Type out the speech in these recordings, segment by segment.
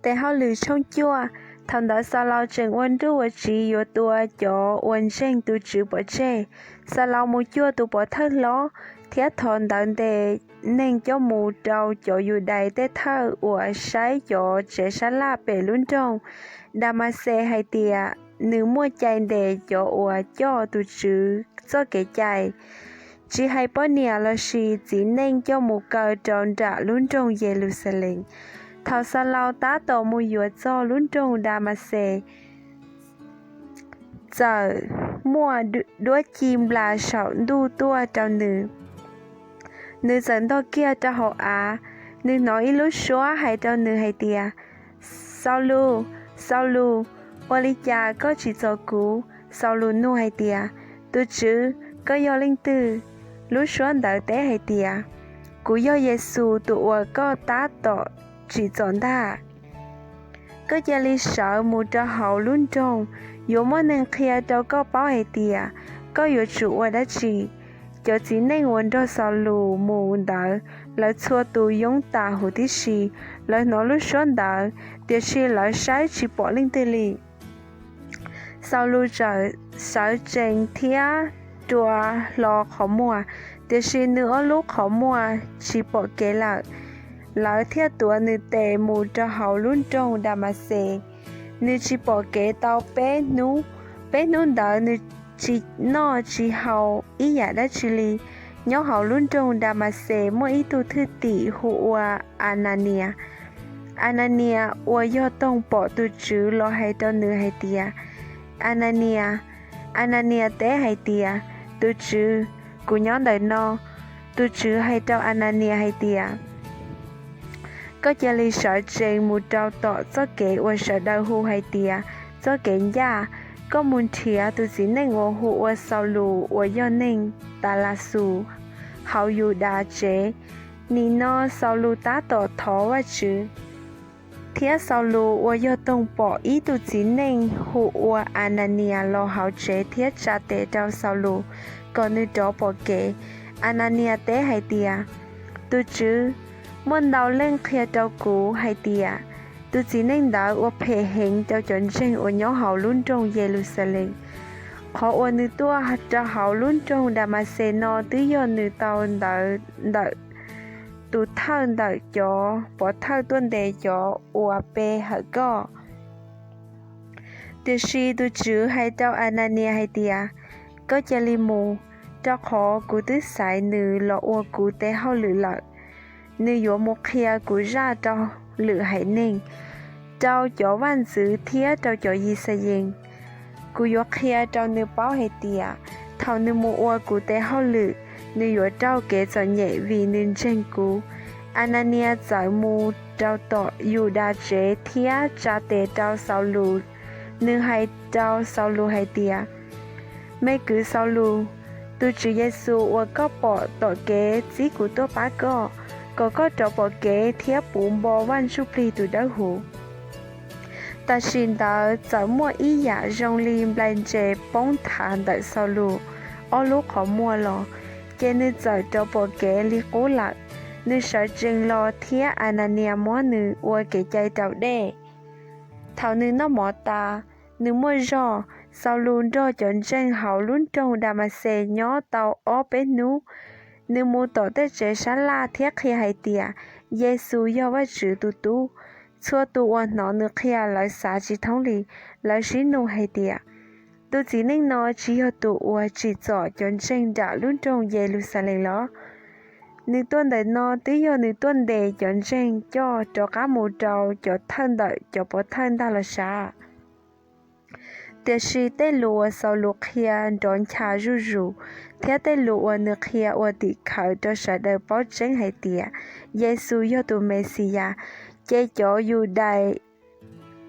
Tes Hauj Lwm tshooj cuaj. Thaum ntawd Xaulaus tseem ua nruj ua tsiv yuav tua cov uas ntseeg tus Tswv pov tseg. Xaulaus mus cuag tus pov thawj hlob thiab thov ntawv ntes neeg coj mus rau cov Yudais tej thawj uas saib cov tsev sab laj pem lub nroog Damaxes hais tias nws muaj cai ntes cov uas coj tus Tswv txoj kev cai, tsis hais poj niam lossis txiv neej coj mus kaw rau nram lub nroog Yeluxalees. Thaum Xaulaus tab tom mus yuav txog lub nroog Damaxes, txawm muaj duab ci nplas saum ntuj tuaj rau nws. Nws txawm ntog kiag rau hauv av, nws hnov ib lub suab hais rau nws hais tias, Xaulus, Xaulus, ua li cas koj tsim txom kuv? Xaulus nug hais tias, Tus Tswv, koj yog leej twg? Lub suab ntawd teb hais tias, Kuv yog Yexus tus uas koj tab tom tsim txom ntag. Koj cia li sawv mus rau hauv lub nroog, yuav muaj neeg qhia rau koj paub hais tias koj yuav tsum ua dab tsi. Cov txiv neej uas nrog Xaulus mus ntawd, lawv txhua tus yoob tas huv tib si. Lawv hnov lub suab ntawd, tiam sis lawv saib tsis pom leej twg li. Xaulus txawm sawv tsees thiab rua hlo qhov muag, tiam sis nws ob lub qhov muag tsis pom kev lawm. Lawv thiaj tuav nws tes mus rau hauv lub nroog Damaxes. Nws tsis pom kev tau peb hnub. Peb hnub ntawd nws tsis noj tsis haus ib yam dab tsi li. Nyob hauv lub nroog Damaxes muaj ib tug thwj tim hu ua Ananias. Ananias uas yog toog pom tus Tswv los hais rau nws hais tias, Ananias! Ananias teb hais tias, Tus Tswv, kuv nyob ntawm no. Tus Tswv hais rau Ananias hais tias, Koj cia li sawv tsees mus rau tom txoj kev uas sawv daws hu hais tias txoj kev ncaj. Koj mus nrhiav tus txiv neej uas hu ua Xaulus uas yog neeg Talaxus hauv Yudas tsev. Nim no Xaulus tab tom thov Vajtswv. Thiab Xaulus uas yog toog pom ib tug txiv neej hu ua Ananias los hauv tsev thiab tsa tes rau Xaulus kom nws rov pom kev. Ananias teb hais tias, Tus Tswv, muaj ntau leej qhia rau kuv hais tias tus txiv neej ntawd ua phem heev rau cov ntseeg uas nyob hauv lub nroog Yeluxalees. Qhov uas nws tuaj rau hauv lub nroog Damaxes no twb yog nws tau ntawv ntawm tus thawj ntawm cov pov thawj tuaj ntes cov uas pe hawm koj. Tiam sis tus Tswv hais rau Ananias hais tias, Koj cia li mus, rau qhov kuv twb xaiv nws los ua kuv tes hauj lwm lawm. Nws yuav mus qhia kuv zaj rau lwm haiv neeg, rau cov vaj ntxwv thiab rau cov Yixalayees. Kuv yuav qhia rau nws paub hais tias thaum nws mus ua kuv tes hauj lwm, nws yuav raug kev txom nyem vim nws ntseeg kuv. Ananias txawm mus rau tom Yudas tsev thiab tsa tes rau Xaulus. Nws hais rau Xaulus hais tias, Me kwv Xaulus, tus Tswv Yexus uas koj pom tom kev txib kuv tuaj pab koj, kom koj rov pom kev thiab puv npo Vaj Ntsujplig tus Dawbhuv. Tam sim ntawd txawm muaj ib yam zoo li nplai ntses poob nthav ntawm Xaulus ob lub qhov muag los, ces nws txawm rov pom kev li qub lawm. Nws sawv tsees los thiab Ananias muab nws ua kev cai raus dej. Thaum nws noj mov tas, nws muaj zog. Xaulus nrog cov ntseeg hauv lub nroog Damaxes nyob tau ob peb hnub. Nws mus tom tej tsev sab laj thiab qhia hais tias Yexus yog Vajtswv tus Tub. Txhua tus uas hnov nws qhia lawv xav tsis thoob li. Lawv sib nug hais tias, Tus txiv neej no tsis yog tus uas tsim txom cov ntseeg nram lub nroog Yeluxalees los? Nws tuaj ntawm no twb yog nws tuaj ntes cov ntseeg coj rov qab mus rau cov thawj ntawm cov pov thawj ntag los sav? Tiam sis tej lus uas Xaulus qhia nrov ncha zuj zus, thiab tej lus uas nws qhia ua tim khawv rau sawv daws paub tseeb hais tias Yexus yog tus Mexiyas, ces cov Yudais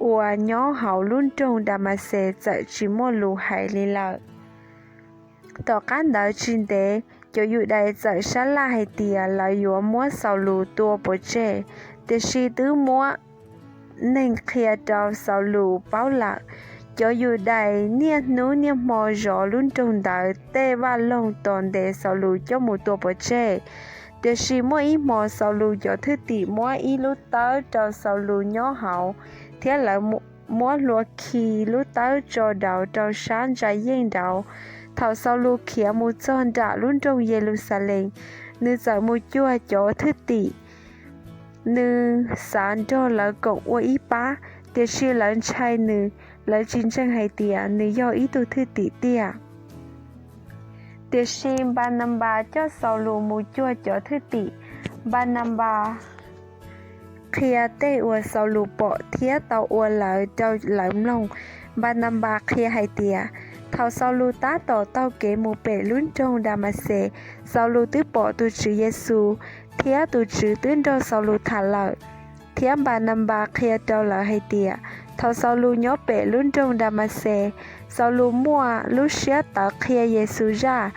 uas nyob hauv lub nroog Damaxes txawm tsis muaj lus hais li lawm. Tom qab ntawd tsis ntev, cov Yudais txawm sab laj hais tias lawv yuav muab Xaulus tua pov tseg, tiam sis twb muab neeg qhia rau Xaulus paub lawm. Cov Yudais niaj hnub niaj hmo zov lub nroog ntawd tej vaj loog tos ntes Xaulus coj mus tua pov tseg. Tiam sis muaj ib hmo Xaulus cov thwj tim muab ib lub tawb rau Xaulus nyob hauv, thiab lawv muab hlua khi lub tawb tso daus rau sab ntsa yeej nraud. Thaum Xaulus khiav mus txog nram lub nroog Yeluxalees, nws txawm mus cuag cov thwj tim. Nws xav nrog lawv koom ua ib pab, tiam sis lawv ntshai nws, lawv tsis ntseeg hais tias nws yog ib tug thwj tim tiag. Tiam sis Npananpas coj Xaulus mus cuag cov thwj tim. Npananpas qhia tej uas Xaulus pom thiab tau ua lawm rau lawv mloog. Npananpas qhia hais tias, thaum Xaulus tab tom taug kev mus pem lub nroog Damaxes, Xaulus twb pom tus Tswv Yexus, thiab tus Tswv twb nrog Xaulus tham lawm. Thiab Npananpas qhia rau lawv hais tias, thaum Xaulus nyob pem lub nroog Damaxes, Xaulus muaj lub siab tawv qhia Yexus zaj,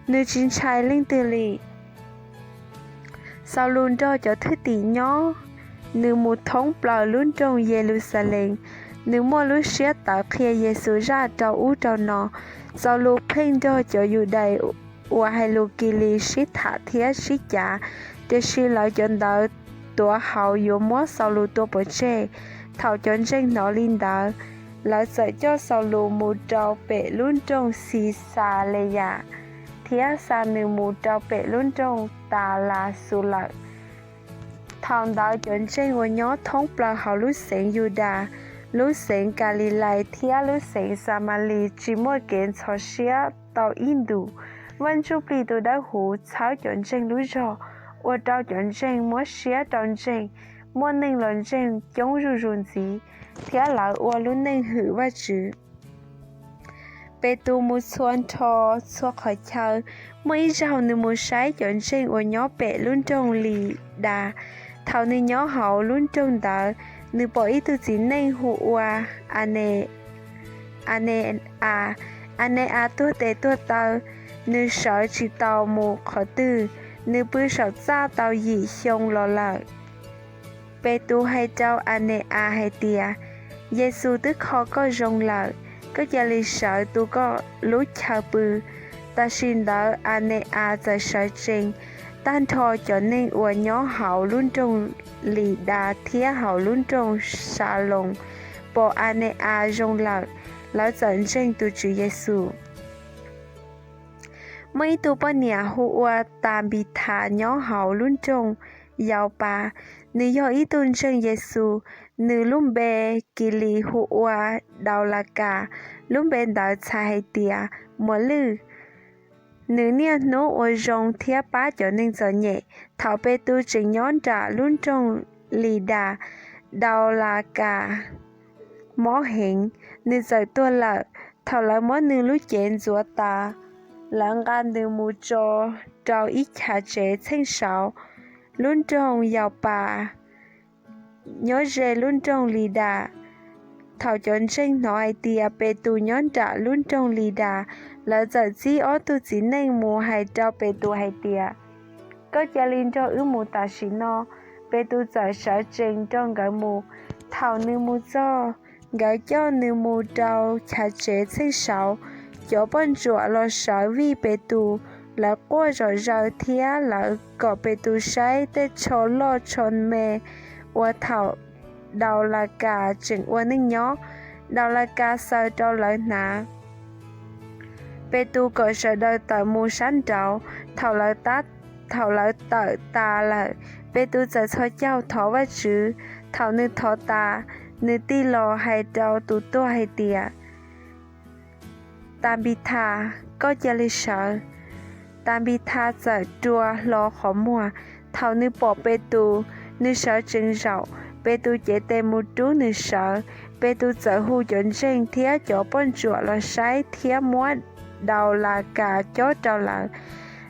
nws tsis ntshai leej twg li. Xaulus nrog cov thwj tim nyob, nws mus thoob plaws lub nroog Yeluxalees, nws muaj lub siab tawv qhia Yexus zaj rau ub rau no. Xaulus pheej nrog cov Yudais uas hais lus Kilis sib tham thiab sib cav, tiam sis lawv cov ntawd tuav hauv yuav muab Xaulus tua pov tseg. Thaum cov ntseeg hnov li ntawd, lawv txawm coj Xaulus mus rau pem lub nroog Xixaleyas, thiab xa nws mus rau pem lub nroog Talaxus lawm. Thaum ntawd cov ntseeg uas nyob thoob plaws hauv lub xeev Yudas, lub xeev Kalilais thiab lub xeev Xamalis tsis muaj kev ntxhov siab tau ib ntus. Vaj Ntsujplig tus Dawbhuv txhawb cov ntseeg lub zog, ua rau cov ntseeg muab siab rau ntseeg, muaj neeg los ntseeg coob zuj zus ntxiv, thiab lawv ua lub neej hwm Vajtswv. Petus mus txhua nrho txhua qhov chaw. Muaj ib zaug nws mus saib cov ntseeg uas nyob pem lub nroog Lidas. Thaum nws nyob hauv lub nroog ntawd, nws pom ib tug txiv neej hu ua Ane- Ane-as. Ane-as tuag tes tuag taw, nws sawv tsis tau mus qhov twg, nws pw saum txaj tau yim xyoo los lawm. Petus hais rau Ane-as hais tias, Yexus twb kho koj zoo lawm, koj cia li sawv tu koj lub chaw pw. Tam sim ntawd Ane-as txawm sawv tsees. Tag nrho cov neeg uas nyob hauv lub nroog Lidas thiab hauv lub nroog Saloos pom Ane-as zoo lawm, lawv txawm ntseeg tus Tswv Yexus. Muaj ib tug poj niam hu ua Tanpithas nyob hauv lub nroog Yaupas, nws yog ib tug ntseeg Yexus. Nws lub npe Kilis hu ua Daulakas, lub npe ntawd txhais hais tias muas lwj. Nws niaj hnub ua zoo thiab pab cov neeg txom nyem. Thaum Petus tseem nyob nram lub nroog Lidas, Daulakas mob heev, nws txawm tuag lawm. Thaum lawv muab nws lub cev ntxuav tas, lawv nqa nws mus tso rau ib chav tsev txheej saud. Lub nroog Yaupas nyob ze lub nroog Lidas. Thaum cov ntseeg hnov hais tias Petus nyob nram lub nroog Lidas, lawv txawm txib ob tug txiv neej mus hais rau Petus hais tias, Koj cia li nrog wb mus tam sim no. Petus txawm sawv tsees nrog nkawd mus. Thaum nws mus txog, nkawd coj nws mus rau chav tsev txheej saud. Cov poj ntsuam los sawv vij Petus, lawv quaj zom zaws thiab lawv kom Petus saib tej tsho loj tsho me uas thaum Daulakas tseem ua neej nyob. Daulakas xaws rau lawv hnav Petus kom sawv daws tawm mus sab nraud. Thaum lawv tab, thaum lawv tawm tas lawm, Petus txawm txhos caug thov Vajtswv. Thaum nws thov tas, nws tig los hais rau tus tuag hais tias, Tanpithas, koj cia li sawv. Tanpithas txawm rua hlo qhov muag. Thaum nws pom Petus, nws sawv tsees zaum. Petus cev tes mus rub nws sawv. Petus txawm hu cov ntseeg thiab cov poj ntsuam los saib thiab muab Daulakas cob rau lawv.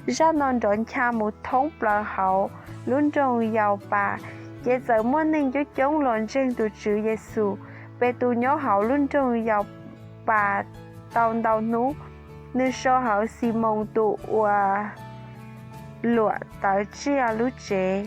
Zaj no nrov ncha mus thoob plaws hauv lub nroog Yaupas, ces txawm muaj neeg coob coob los ntseeg tus Tswv Yexus. Petus nyob hauv lub nroog Yaupas tau ntau hnub, nws so hawv Ximoos tus uas luam tawv tsiaj lub tsev.